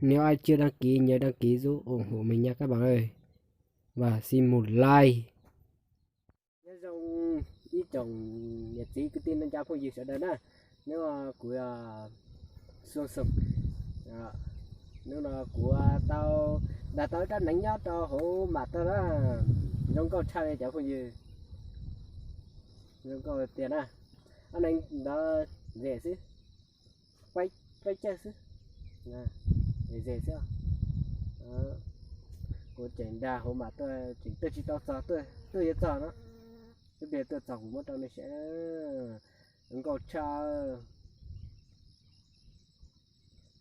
Nếu ai chưa đăng ký nhớ đăng ký giúp ủng hộ mình nha các bạn ơi. Và xin một like. Nyob zoo ib tsoom niam txiv kwv tij neej tsa phooj ywg sawv daws na. Hnub no kuv, hnub no kuv tau dag tau ib rab hneev nyob rau hauv mam tag na. Zoo nkauj tshaj li cov phooj ywg. Zoo nkauj tiag na. Ob hneev ntawd zem xwb, peb cawj xwb, zem xwb. Kuv tseem dag hauv mam tuaj, tseem tuaj tsis tau txog, tuaj yuav txog no, ib pliag tuaj txog kuv muab rau nej saib. Zoo nkauj tshaj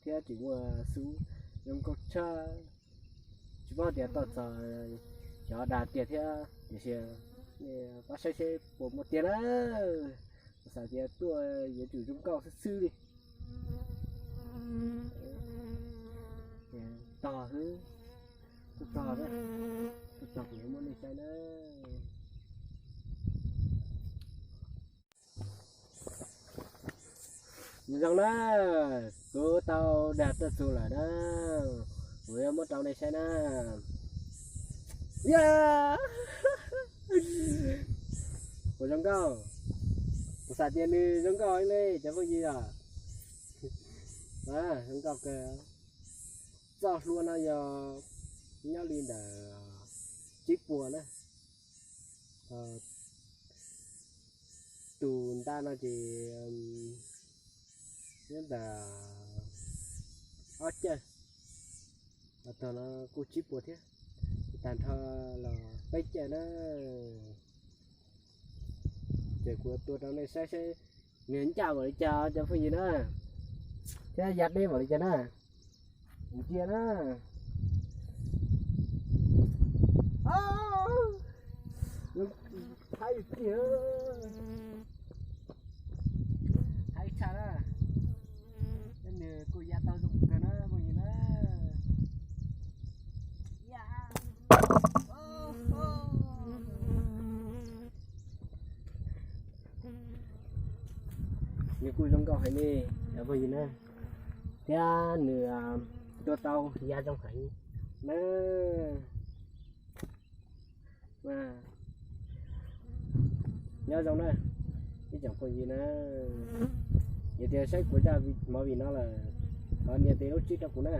thiab tseem muaj xub, zoo nkauj tshaj. Tsis paub tias tuaj txog, cov dag tiag thiab tiam sis nej pab saib seb puas muaj tiag na. Kuv xav tias tuaj yuav tsum zoo nkauj xwb xwb li. Tog xwb, tuaj txog na, tuaj txog kuv yuav muab nej saib na. Zoo na, kuv tau dag tuaj txug lawm na, kuv yuav muab rau nej saib na. Ya, kuv zoo nkauj, kuv xav tias nws zoo nkauj li cov phooj ywg os. Zoo nkauj kawg. Txoj hlua no yog nyob li ntawm tsib puas na. Tus ntaj no ces nyob ntawm ob cawj, tog no kuj tsib puas thiab, tag nrho los peb cawj na. Ces kuv tua rau nej saib saib nws ncaj npaum li cas cov phooj ywg na, thiab ya deb npaum li cas na. Ntsia na. Haib tiag, haib tshaj na. Nws kuj ya tau zoo kawg na phooj ywg na. Nws kuj zoo nkauj heev li cov phooj ywg na, thiab nws tua tau ya zoo heev na. Nyob zoo na ib tsoom phooj ywg na, yog tias saib kuv zaj movie no lawm, thov nias tes lub tsib rau kuv na.